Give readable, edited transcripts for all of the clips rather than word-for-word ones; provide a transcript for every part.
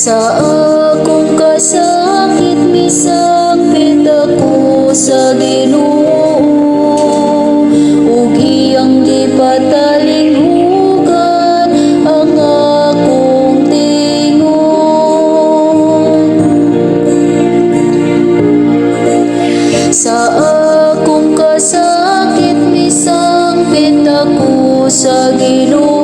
Sa akong kasakit, misangpit ako sa Ginoo ug iyang gipatalinghugan ang akong tingog. Sa akong kasakit, misangpit ako sa Ginoo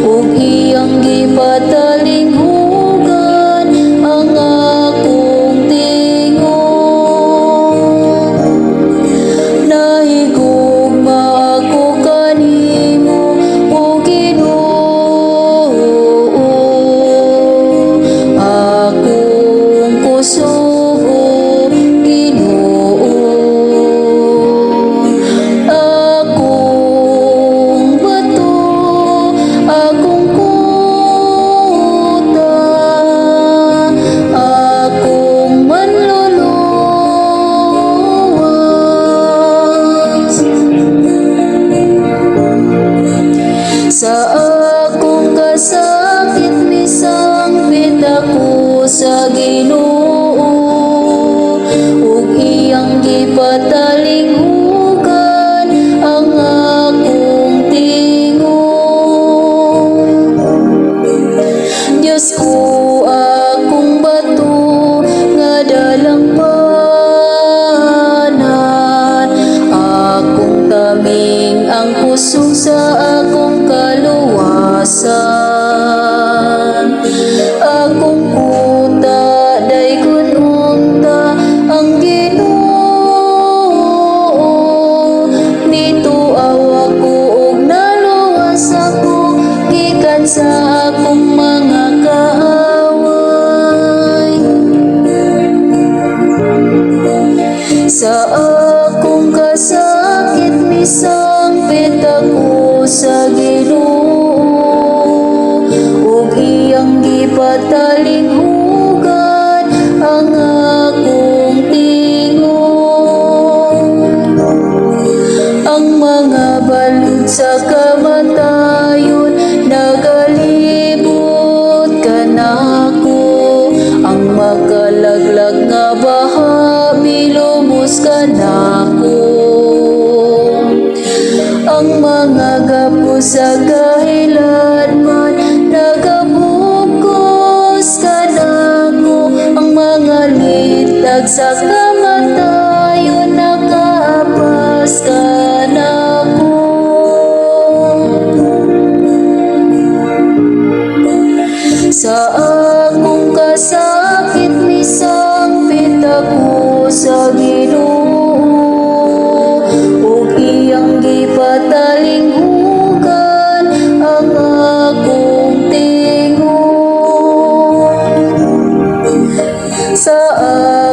ug iyang gipatalinghugan ang akong tingog. Nahigugma ako kanimo, o Ginoo, akong kusog, o Ginoo, akong bato, akong kuta, akong manluluwas. Sa akong kasakit, misangpit ako sa Ginoo ug iyang gipatalinghugan ang akong tingog. Diyos ko, akong bato nga dalangpanan, akong taming, ang kusog sa akong kaluwasan, akong kuta, daygon unta ang Ginoo. Mituaw ako ug naluwas ako gikan sa akong mga kaaway. Sa akong kasakit, misangpit ako sa Ginoo ug iyang gipatalinghugan ang akong tingog. Ang mga balod sa kamatayon nagalibot kanako. Ang makalaglag nga baha milumos kanako. Ang mga gapos sa kahiladman nagabugkos kanako. Ang mga litag sa kamatayon nakaapas kanako. Sa akong kasakit, misangpit ako sa Ginoo ug iyang gipatalinghugan ang akong tingog. Sa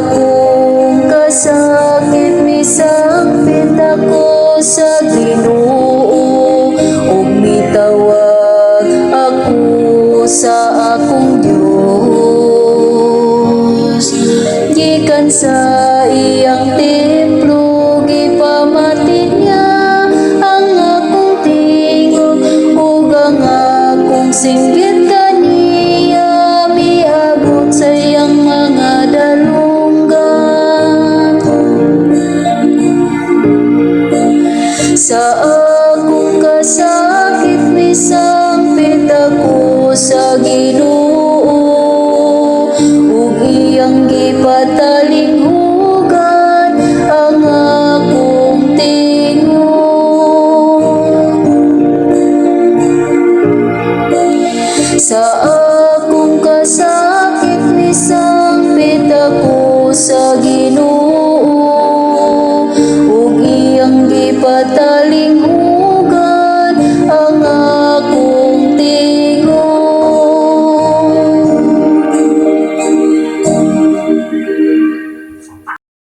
akong kasakit, misangpit ako sa Ginoo ug mitawag ako sa akong Dios. Gikan sa iyang templo, gipamati niya ang akong tingog ug ang akong singgit kaniya miabot sa iyang mga dalunggan. Sa akong kasakit, misangpit ako sa Ginoo.